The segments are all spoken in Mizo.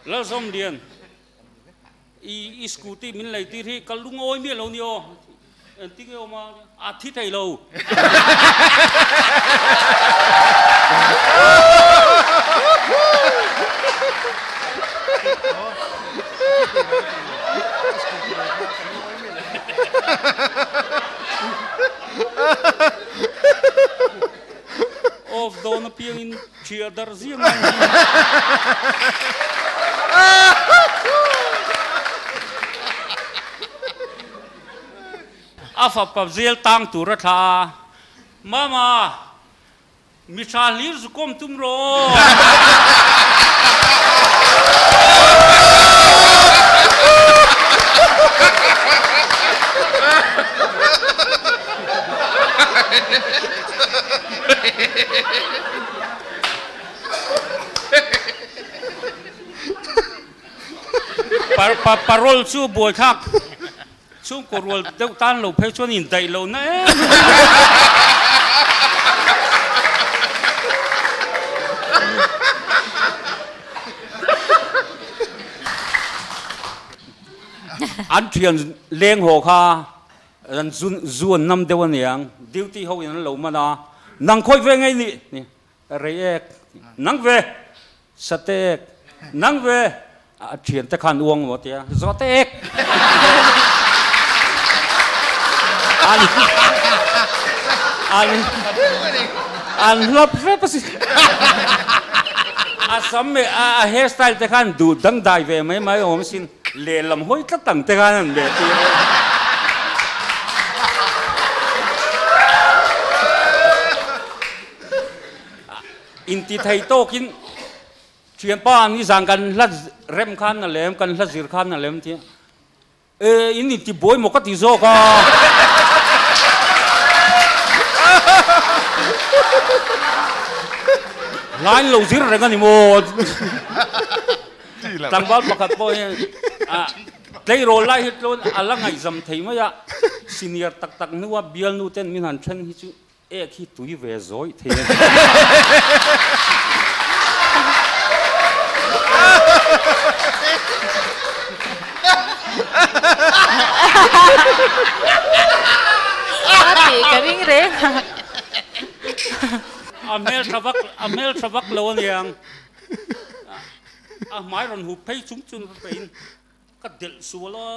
Lalzawmlian, i i scooty min lei tir hi ka lungawi miah lo ni aw. Engtin nge awm a? A thi thei lo. Off dawn apiangin ṭhiah darh ziah mai ang hi. A fapa zel tang tur a thla a, Mama, mi tha hlir zu kawm tum rawh aw. Parole chu buaithlak Chhungkaw rual deuh tan lo phei chuan indaih lo na em em a. An thian leng haw kha an zu an nam deuh aniang, duty ho in an lo man a, nang khawi ve ngei nih? Rei ek, nang ve, sate ek, nang ve, a thian te khan uang maw tia, zawhte ek. An an an hlap hrep a si. A sam leh a hair style te khan duh dangdai ve mai mai awm sin, lehlam hawi tlat ang te khan an leh tir a. Inti thei tawkin thianpa nizan kan hla rem khan na lem, kan hla zir khan na lem tia e in inti buai maw ka ti zawk a. Hla in lo zir reng a ni maw? Tlangval pakhat pawh hian tleirawl lai hi tlawn a la ngaihzam thei mai a, senior tak tak hnua bialnu ten min han then hi chu Ek hi tui ve zawih thei a ni. A tih ka ring reng a. A hmel tha vak, a hmel tha vak lo aniang. A hmai rawn hup phei chung chung peihin Ka delh sual a.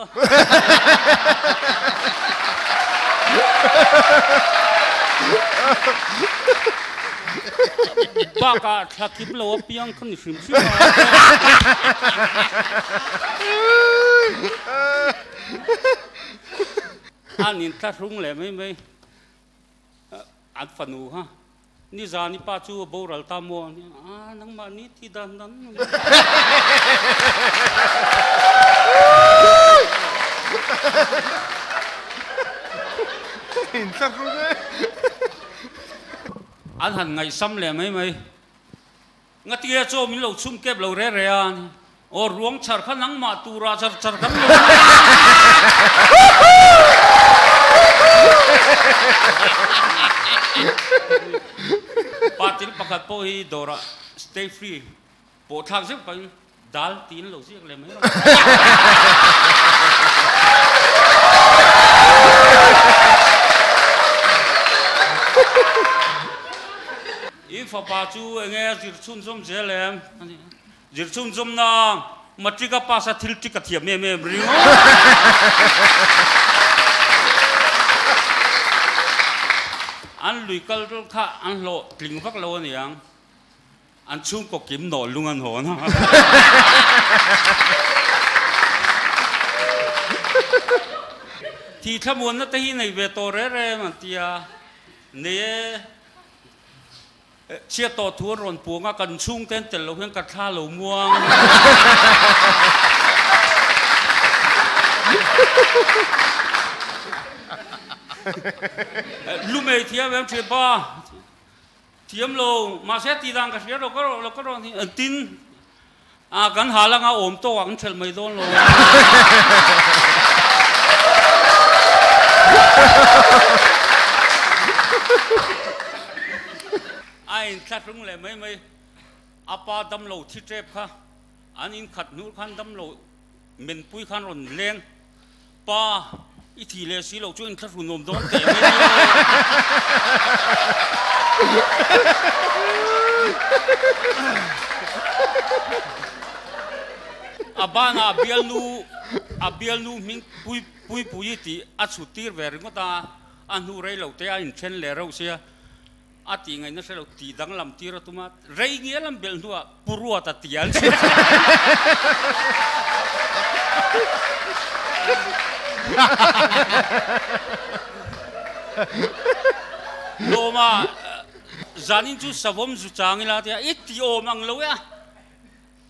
Bakah thla kim lo a piang kha ni hrim hrim a. A nin thla hrung leh mai mai. An fanu kha nizan i pa chu a boral ta maw? A, nangmah ni ti dan dan. An han ngaihsam leh mai mai. Ngatinge chaw min lo chhum kep lo re re a, aw ruang chhar kha nangmah tura char char kan lo Patil pakhat pawh hi dawrah stay free pawh thlak zeuh pahin dal tiin lo ziak leh mai rawh. I fapa chu enge a zir chhunzawm zel em? Zir chhunzawm na matric a pass a thil ṭik a thiam em em ringawt. An lui kal kha an hlawh tling vak lo aniang. An chhungkaw kim nawh lung an hawn a. Thi thlamuanna te hi nei ve tawh reng reng an ti a, nei e. Chhiat tawh thu an rawn puang a, kan chhungte an tel lo hian ka thla lo muang. Lumei thiam em thian pa? Thiam lo, mahse tih dan ka hria lo ka rawh lo ka rawh ni tin a kan hal anga awm tawk ah kan thelh mai dawn lo. A inthlahrung leh mai mai, a pa damlo thi tep kha. An in khat hnur khan damlo menpui khan rawn leng, Pa, i thi leh si loh chu inthlahrun awm dawn teh mai ni aw. A banah a bialnu, a bialnu hming pui Puipuii tih a chhut tir ve ringawt a, a hnu rei lo te a inthen leh reuh sia. A tih ngaihna hre lo, tih danglam tir a tum a, rei ngial an belh hnuah Pu Ruata ti an chhut chhuak. Lawma, Zanin chu savawm zu chang ila tia, i ti awm ang lo e a.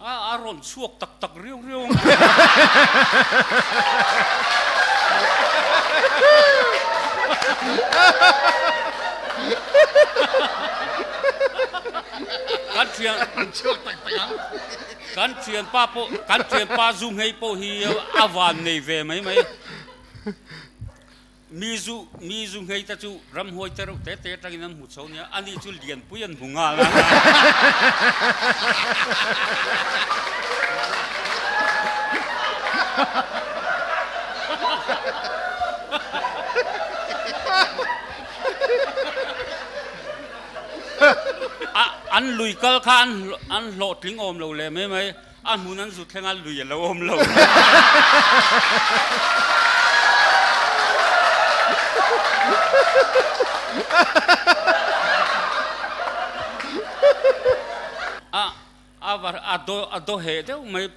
A rawn chhuak tak tak riau riau ang. Kan thian chhuak tak tak ang. Kan thianpa pawh kan thianpa zu nghei pawh hi a van nei ve mai mai. Mi zu mi zu nghei te chu ramhuai te reuh te te atangin an hmu chho nia, ani chu lianpui an hmu nghal a. A an lui kal kha an an hlawhtling awm lo leh mai mai. A hmun an zut thleng a lui a lo awm lo. A a var a do a do heh deuh mai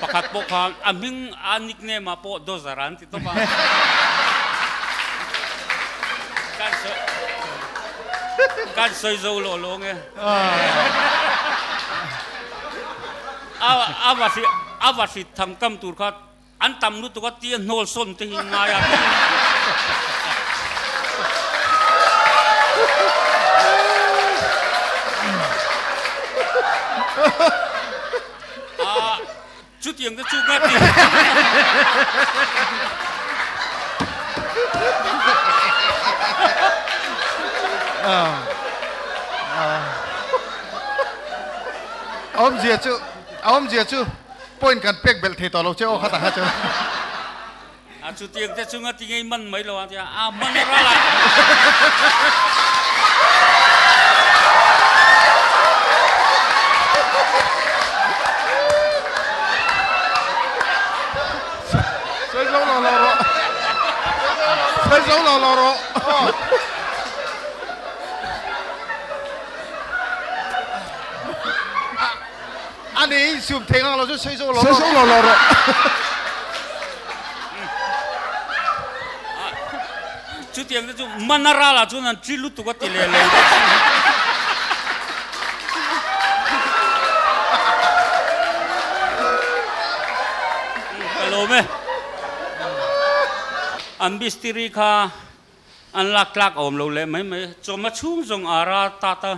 pakhat pawh khan a hming a nickname ah pawh Dozer an ti tawp a. Kan sawi kan sawi zo lawh lawng e. A va hri a va hrit tham kam tur kha an tam lutuk a tia hnawl sawn te hi ngai a. A chutiang te chu ka ti. Awmzia chu awmzia chu point kan pek belh thei tawh lo che aw khatah kha chuan. A chutiang te chunga ti ngei man mai lo a tia a man a ral a. Sawi zo lo lo rawh. Sawi zo lo lo rawh. A ni sum thei ngang lo chu sawi zo lo Sawi zo lo lo rawh. Chutiang te chu man a ral ah chuan an ṭi lutuk a ti leh lo. Ka lawm e. An mistiri kha An lak tlak a awm lo leh mai mai. Chawma chhung zawng a ra tat a.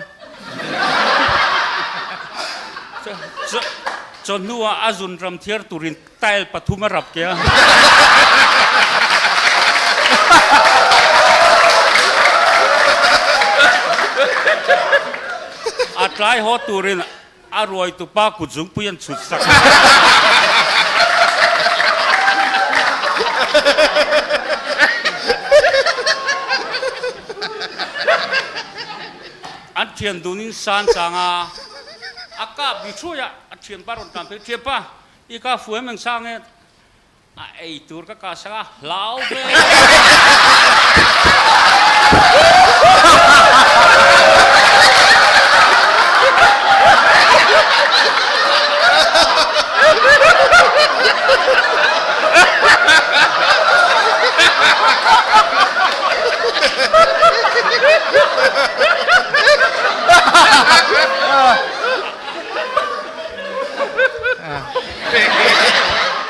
Chawhnuah a zun ram thiar turin tile pathum a rap ke a. A tlai haw turin A ruaitu pa kut zungpui an chhut sak. An thian dunin san chang a, a kap bi thuai a, a thianpa rawn tlan phei, Thianpa, i ka fu em eng sang e? A ei tur ka kah sak a, hlau ve.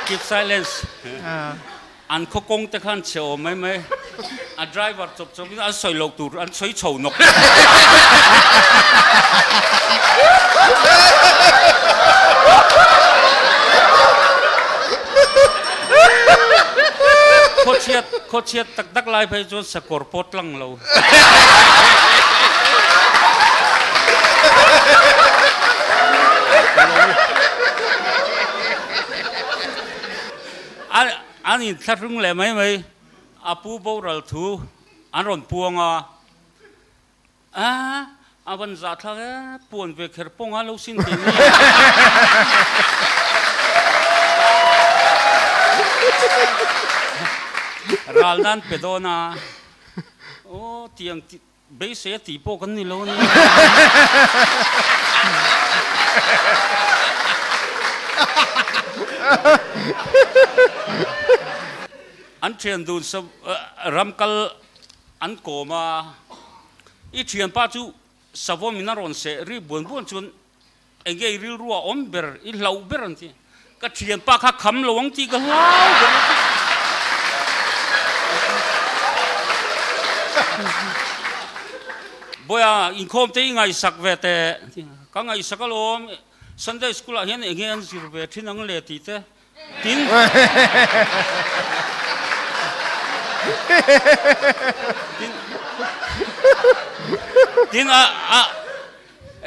Keep silence. An khaw kawng te khan chhe awm mai mai. A driver chawp chawp in an sawi loh tur an sawi chho nawk. Khawchhiat khawchhiat tak tak lai phei chuan sakawr pawh tlang lo. An inthlahrung leh mai mai. A pu boral thu an rawn puang a. A, a van zah thlak e, puan ve kher pawng a lo sin tih ni. Ral nan pe dawn a, aw tiang beisei a tih pawh kan ni lo a nia. An thian dun ram kal An kawm a, I thianpa chu savawm in a rawn seh ri buan buan chuan eng nge i rilru a awm ber, i hlauh ber an ti. Ka thianpa kha kham lo ang tih ka hlau ber a ti. Bawiha, inkhawm te i ngaihsak ve teh, ka ngaihsak alawm, Sunday school ah hian eng nge an zir ve thin ang le tih te Tin, tin, tin a, a,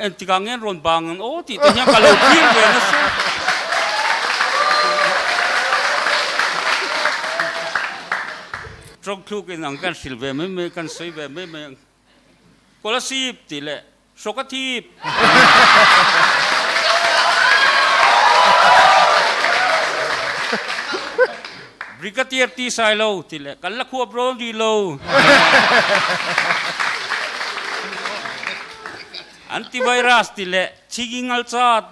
engtikah nge an rawn bang ang aw tih te hian ka lo thlir ve nasa. Tawngthluk in ang kan hrilh ve mai mai, kan sawi ve mai mai ang. Kolasib tih leh Hrawk a thip. Brigadier ti sai lo ti leh kan la khuap rawn rih lo. Antivirus ti leh chigi ngal chat.